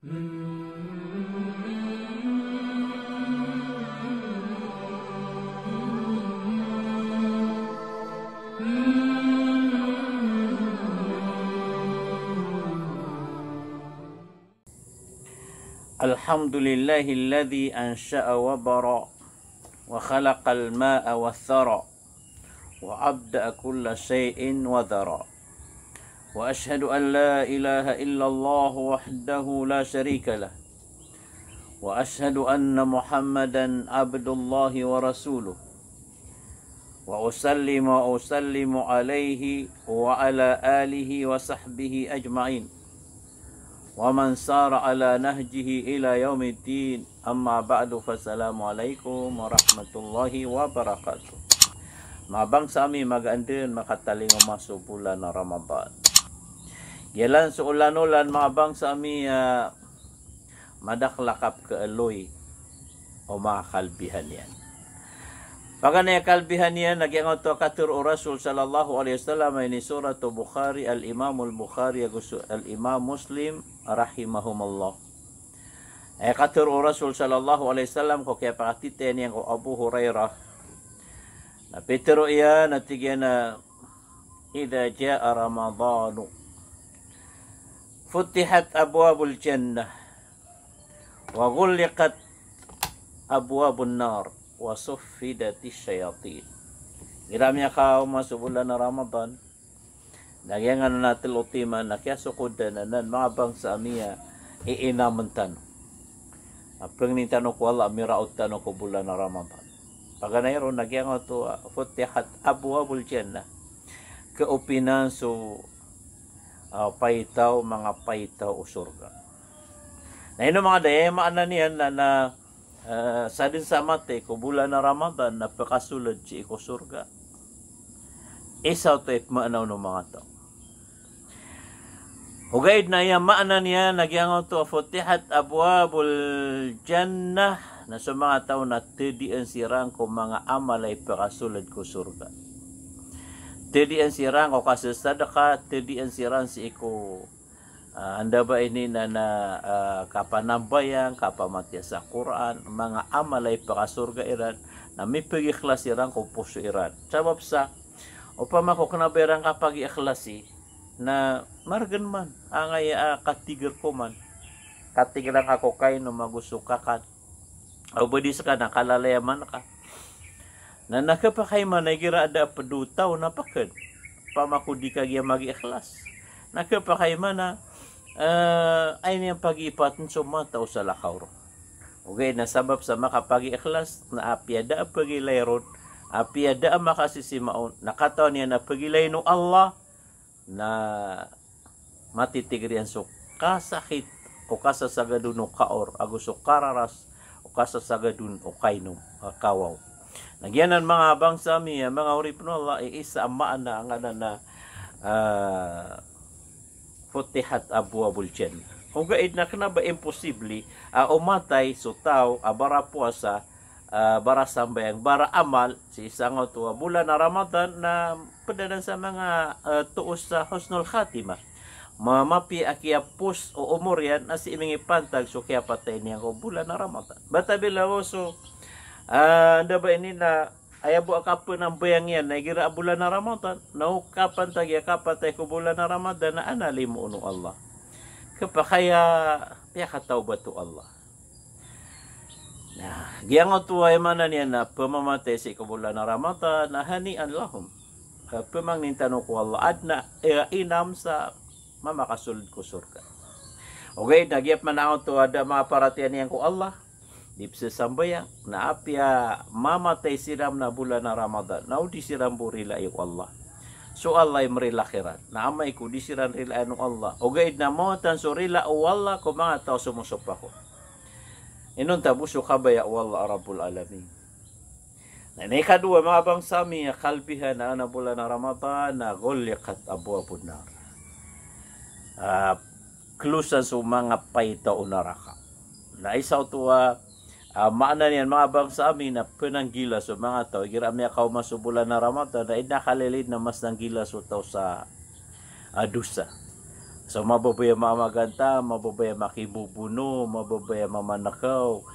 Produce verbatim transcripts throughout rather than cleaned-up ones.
الحمد لله الذي أنشأ وبرأ وخلق الماء والثرى وأبدأ كل شيء وذرى. وأشهد أن لا إله إلا الله وحده لا شريك له. وأشهد أن محمدا عبد الله ورسوله. وأصلي وأسلم عليه وعلى آله وصحبه أجمعين. ومن سار على نهجه إلى يوم الدين. أما بعد، فالسلام عليكم ورحمة الله وبركاته. Manga bangsa ami, magaan den makatalingoma so bolan a Ramadan. Giyanan so olan-olan, manga bangsa ami, a madakel a kapkhaaloy o manga kalbihan iyan. Paganay a kalbihan iyan na giyangkoto a katharo o Rasul sallallahu alaihi wasallam a inisorat o Bukhari, Al-Imam Al-Bukhari ago so Al-Imam Muslim rahimahumullah. Aya katharo o Rasul sallallahu alaihi wasallam ko kiyapakatitayan iyan ko Abu Hurairah. Na pitharo iyan a tig iyan a, "Idha jaa Ramadanu, futihat abwabul jannah, wa ghulliqat abwabun nar, wa suffidatis shayatin." Igira miyakaoma so bolan a Ramadan, na giyanan a telo timan na kiyasokodan anan, manga bangsa ami, a iinamen tano a pangnin tano ko Allah a miraot tano ko bolan a Ramadan. Paganay ron na giyangkoto a futihat abwabul jannah. Kaopinan so, a, paitaw, manga paitaw o sorga. Na ino manga daya, maana niyan na, na, a, sadn sa matay ko bolan a Ramadan na pkasold sii ko sorga. Isa oto i pmaana o manga taw. Ogaid na aya maana niyan na giyangkoto a futihat abwabul jannah, na so manga taw na tadian siran ko manga amal a ipkasold ko sorga. Tadian siran ko kasasadka, tadian siran sii ko, a, anda ba ini na, na, a, kapanambayang, kapamatiya sa Qur'an, manga amal a ipkasorga iran, na mipagikhlas iran ko poso iran. Sabap sa, opama ko kna ba iran kapagiikhlasi, na margn man, angkaya, a, katig rka man. Katig rka ko kainom ago so kakan. Aw ba di ska na kalalayaman ka. Na, na khapakay man a igira da a pd o taw na pkd. Opama ko di ka giya magiikhlas. Na khapakay man a, e, ay niyan pagiipatn so mata o salakaw ron. Ogaid na sabap sa makapagiikhlas, na apiya da a pagilay ron, apiya da a makasisima on, na katawan iyan a pagilayn o Allah, na matitigr iyan so kasakit o kasasagad on o kaor, ago so kararas o kasasagad on o kainom, a, kawaw. Na giyanan manga bangsa ami, a, manga oripn o Allah, i isa a maana angkanan a, a, futihat abwabul jannah. Ogaid na kna ba imposible a o matay so taw a barapowasa, a, barasambayang, baraamal sii sangkoto a bolan a Ramadan na pd anan sa manga, e, toos sa husnul khatimah. Ma-, mapiya a kiyapos o omor iyan na sii mingipantag so kiyapatay niyan ko bolan a Ramadan. Bata bila o so, a, anda ba ini na aya bo a kapanambayang iyan na igira a bolan a Ramadan, na o kapantag iyan a kapatay ko bolan a Ramadan na ana limoon o Allah. Khapakay a piyakatawbat o Allah. Na giyangkoto a aya maana niyan na pamamatay sii ko bolan a Ramadan na hani'an lahum. E, pmangnin tano ko Allah, adn a, e, inam sa mamakasold ko sorga. Ogaid na giya pman angkoto a da a manga paratiyaya niyan ko Allah, di pzasambayang, na apiya mamatay siran na bolan a Ramadan, na o di siran bo rilai o Allah. So Allah i mrila kiran, na amay ko di siran rilaan o Allah. Ogaid na mawatan so rila o Allah ko manga taw a somosopak on. Inonta bo so kabaya o Allah Rabbul Alamin. Na ikadowa, manga bangsa ami, a kalbihan a, a bolan a Ramadan na ghulliqat abwabun nar. A, klosan so manga paitaw o naraka. Na isa oto a, a, maana niyan, manga bangsa ami, na pnanggila so manga taw igira miyakaoma so bolan a Ramadan, na aya kalilid na mas nanggila so taw sa, a, dosa. So mababaya mamaganta, mababaya makibobono, mababaya mamanakaw,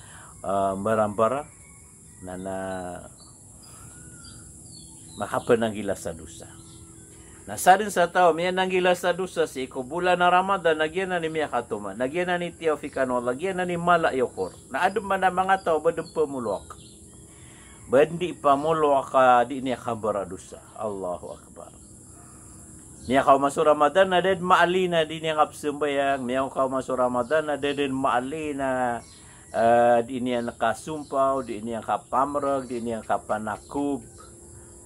ah, mbarambara. Na, na makapananggila sa dosa. Na sadn sa taw a miyananggila sa dosa sii ko bolan a Ramadan, na giyanan i miyakatoma, na giyanan i tiyafikan o Allah, giyanan i mala i okor. Na adn man a manga taw a ba dn pamoloak, ba dn di pamoloak a di niyan kambaradosa. Allahu Akbar. Miyakaoma so Ramadan na da dn maali na di niyan kapsambayang, miyakaoma so Ramadan na da dn maali na, eh, di niyan kasompaw, di niyan kapamrg, di niyan kapanakob.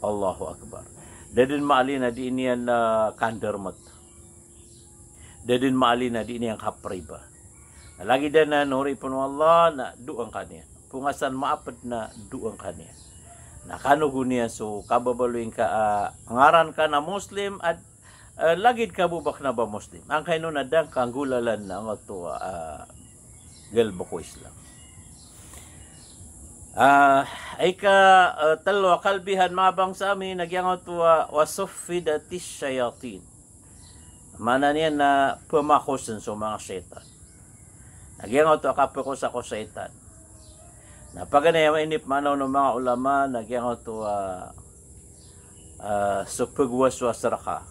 Allahu Akbar. Da dn maali na di niyan, eh, kandarmat. Da dn maali na di niyan kapriba. Na lagid anan, oripn o Allah, na doa ngka niyan. Ponga san maapd na doa ngka niyan. Na kanogon iyan so kababaloy ngka a ngaran ka na Muslim, ad-, eh, lagid ka bo ba kna ba Muslim. Angkaino na da ngka nggolalan na angkoto a, ah, galbk o Islam. Ah, ika, eh, tlo a kalbihan, manga bangsa mi, na giyangkoto a, wa suffidatis shayatin. Maana niyan na pmakosn so manga shaytan. Na giyangkoto a kapkos ko shaytan. Na paganay a inipmaana o manga ulama na giyangkoto a, ah, so pagwaswas rka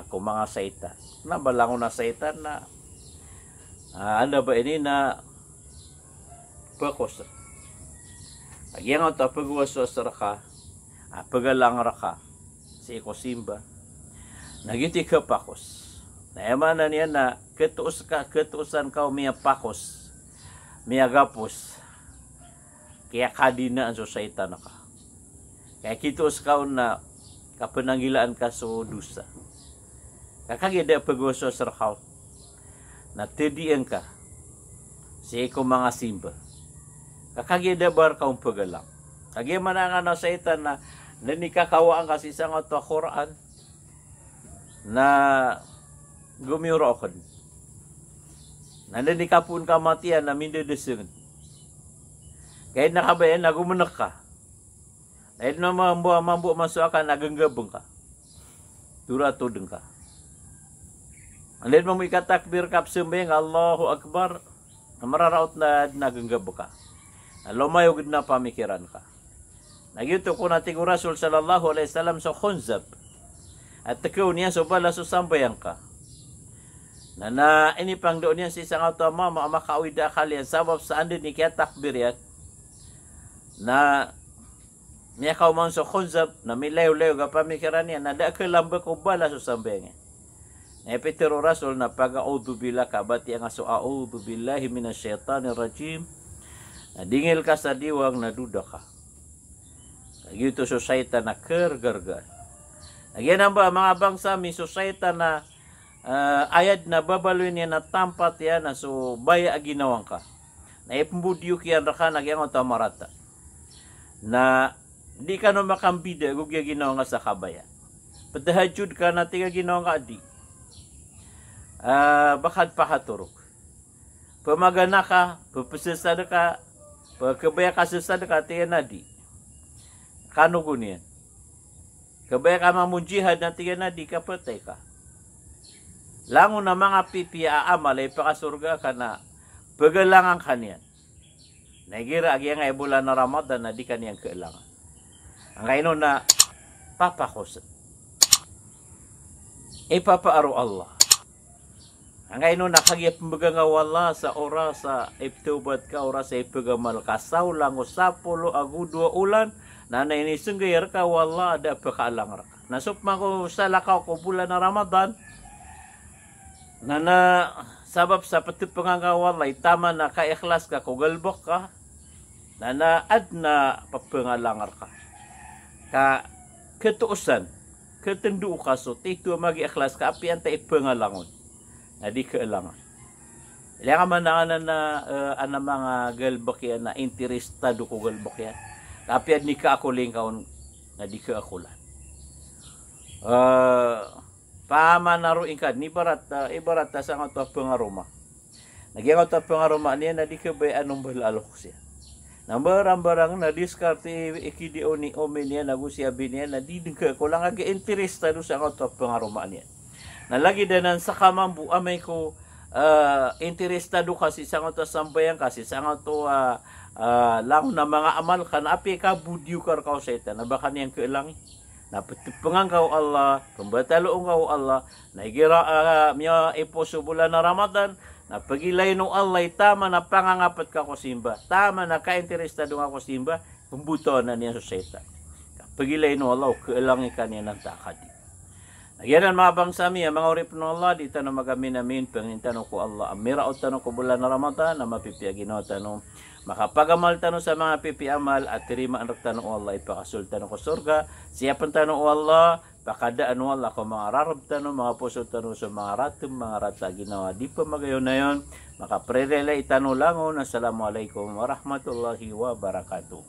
ko manga shaytan. Na ba langon a shaytan na, ah, anda ba ini na pkos. Na giyangkoto a pagwaswas rka, ah, pgalang rka sii ko simba. Na giyoto i kapakos. Na aya maana niyan na katoos ka, katoosan ka o miyapakos, miyagapos. Kiyakadinaan so shaytan ka. Kiyakitoos ka on na kapananggilaan ka so dosa. Ka kagiya da pagwaswas rka on na tadian ka sii ko manga simba. Ka kagiya da ba rka on pgalang. Kagiya maana angkanan a shaytan na, na anda i kakawaan ka sii sangkoto a Qur'an na gomiyoraokn. Na anda i kapoon ka matiya na mindadasngn. Ka aya na kabaya na gomnk ka. Na aya na mambo, mambo masowa ka na gnggabng ka. Toratod ngka. Anda i mambo ikatakbir ka pzambayang, Allahu Akbar. Na mararaot na, na gnggabng ka. Na lomayog na pamikiran ka. Na giyoto kon a tig o Rasul sallallahu alaihi wasallam so khunzab a tkawn iyan so balas o sambayang ka. Na, na inipangndao niyan sii sangkoto a mama a makaawid a akal iyan sabap sa anda i kiyatakbir iyan. Na miyakaoma on so khunzab, na milayolayog a pamikiran iyan, na da a kalamba ko balas o sambayang iyan. Na aya pitharo o Rasul na pag-a'udhu billah ka, batiya nga so a'udhu billahi minash shaytanir rajim. Na dingil ka sa diwang na doda ka. Ka giyoto so shaytan a kargarga. Na giyanan ba, manga bangsa mi, so shaytan a, eh, aya dn a babaloy niyan na tampat iyan na so baya a ginawa ngka. Na ipmbodiyok iyan rka na giyangkoto a marata. Na di kano makambida go giya ginawa ngka sa kabaya. Ptahajjud ka na tig a ginawa ngka a di. Ah, ba ka dn pakatorog. Pmagana ka, pphasasad ka, pkhabaya ka sasad ka, tig iyan a di. Kanogon iyan. Khabaya ka mambo jihad na tig iyan a di, kapatay ka. Langon a manga pipiya a amal a ipakasorga ka na pgalangan ka niyan. Na igira a giyangkai a bolan a Ramadan na di ka niyan kaalangan. Angkaino na papakosn. Ipapaaro o Allah. Angkaino na kagiya pmbgan ka o Allah sa oras a ipthawbat ka, oras a ipgamal ka, sa olang o sapolo ago dowa olan, na na inisenggay rka o Allah a da a pkaalang rka. Na so pman ko salakaw ko bolan a Ramadan, na, na sabap sa ptpngan ka o Allah i taman a kaikhlas ka ko galbk ka, na, na adn a pphangalang rka. Ka katoosan, katndo ka so titho a magiikhlas ka apiya antaa i phangalang on. Na di kaalangan. Ilay ka man anan a, eh, anan a manga galbk iyan na interesado ko galbk iyan. Apiya adn i kaakoling ka on na di kaakolan. Eh, Pamanaro ingka dn, ibarat, ah, ibarat a sangkoto a pngaroma. Na giyangkoto a pngaroma niyan na di kabayaan o mbala a loks iyan. Na mbarangbarang na diskarte i, i kidi o ni omi niyan ago si abi niyan na di dn kaakolan ka giya interesado sangkoto a pngaroma niyan. Na lagid anan sa ka mambo amay ko, ah, interesado ka sii sangkoto a sambayang ka, sii sangkoto a, ah, langon a manga amal ka, na apiya ka bo di o kareka o shaytan, na ba ka niyan keelangi. Na petepengan ka o Allah, pembataloon ka o Allah, na igira, ah, miya iposo bolan a Ramadan, na pegilayin o Allah i taman a pangangapet ka ko simba, taman a kainterestado nga ko simba, pembotaw anan iyan so shaytan. Pegilayin o Allah o keelangi ka niyan antaa ka di. Na giyanan manga bangsa mi a manga oripen o Allah, di tano magaminamin, pangnin tano ko Allah a miraot tano ko bolan a Ramadan a mapipiya ginawa tano, makapagamal tano sa manga pipiya amal a tirimaan rektano o Allah, ipakasold tano ko sorga, siyapen tano o Allah, pakadaan o Allah ko manga rareb tano, manga poso tano so manga ratem, manga rata a ginawa di pemagayonayon, makaprerilai tano langon. Assalamualaikum warahmatullahi wabarakatuh.